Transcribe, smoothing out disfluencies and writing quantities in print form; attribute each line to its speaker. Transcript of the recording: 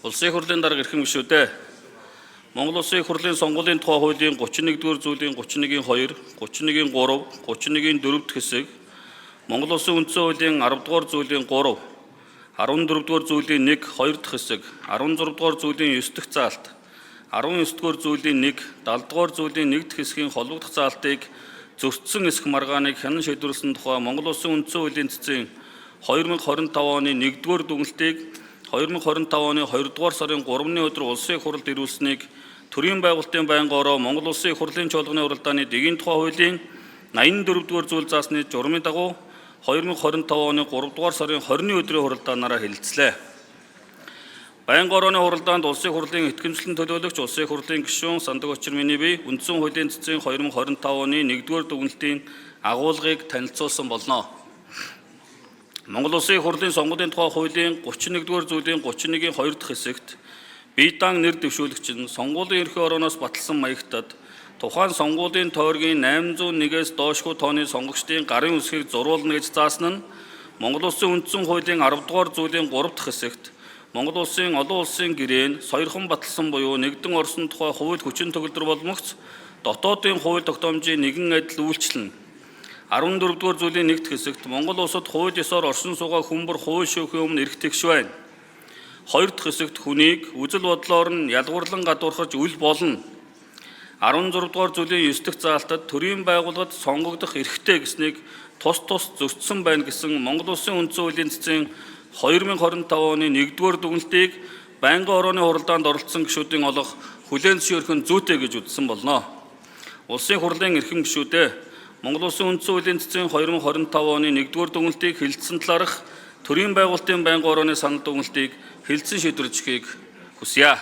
Speaker 1: Улсын хурлын дарга эрхэм гишүүдээ. Монгол Улсын их хурлын сонгуулийн тухай хуулийн 31-р зүйлийн 31-ийн 2, 31-ийн 3, 31-ийн 4 дэх хэсэг, Монгол Улсын үндсэн хуулийн 10-р зүйлийн 3, 14-р зүйлийн 1, 2 дахь хэсэг, 16-р зүйлийн 9 дэх заалт, 19-р зүйлийн 1, 70-р зүйлийн 1 дэх хэсгийн холбогдох заалтыг зөрчсөн эсэх маргааныг хянан шийдвэрлэсэн тухай Монгол Улсын үндсэн хуулийн цэцгийн 2025 оны 1-р дүгнэлтийг 2025 оны 2-р сарын 3-ны өдөр Улсын их хурлд ирүүлсэнийг төрийн байгуулалтын байнгын ороо Монгол Улсын их хурлын чуулганы уралдааны дэгийн тухай хуулийн 84-р зүйл заасны журмын дагуу 2025 оны 3-р сарын 20-ны өдрийн хуралдаанаараа хэлэлцлээ. Байнгын орооны хуралдаанд Улсын хурлын итгэмжлэн төлөөлөгч Улсын хурлын гишүүн Сандаг Учир миний бие үндсэн хуулийн цэцгийн 2025 оны 1-р дүгнэлтийн агуулгыг танилцуулсан болно. Монгол Улсын хурлын сонгуулийн тухай хуулийн 31-р зүйлийн 31-ийн 2 дахь хэсэгт бие даан нэр дэвшүүлэгч нь сонгуулийн ерхий орооноос баталсан маягтад тухайн сонгуулийн тойргийн 801-ээс доошгүй тооны сонгогчдын гарын үсгийг зуруулна гэж заасан нь Монгол Улсын үндсэн хуулийн 10 дугаар зүйлийн 3 дахь хэсэгт Монгол Улсын олон улсын гэрээ нь сойрхон баталсан буюу нэгдэн орсон тухай хууль хүчин төгөлдөр болмогц дотоодын хууль тогтоомжийн нэгэн адил үйлчлэнэ. 14-р зүйлийн нэгд хэсэгт Монгол улсад хууль ёсоор оршин суугаа хүмүүр хууль шүүхийн өмнө эрх тэгш байна. Хоёр дахь хэсэгт хүнийг үзэл бодлоор нь ялгуурлан гадуурхаж үл болно. 16 дугаар зүйлийн 9 дахь заалтад төрийн байгууллагад сонгогдох эрхтэй гэснийг тус тус зөрчсөн байна гэсэн Монгол Улсын үндсэн хуулийн цэцгийн 2025 оны 1-р дүгнэлтийг байнгын орооны хуралдаанд оролцсон гишүүдийн олох хүлээн зөвшөөрөх нь зүйтэй гэж үзсэн болно. Улсын хурлын эрхэм гишүүдээ, Монгол Улсын үндсэн хуулийн цэцгийн 2025 оны 1-р дүгнэлтийг хэлэлцсэн талаарх төрийн байгуулалтын байнгын орооны санал дүгнэлтийг хэлэлцэн шийдвэрлэхийг хүсье.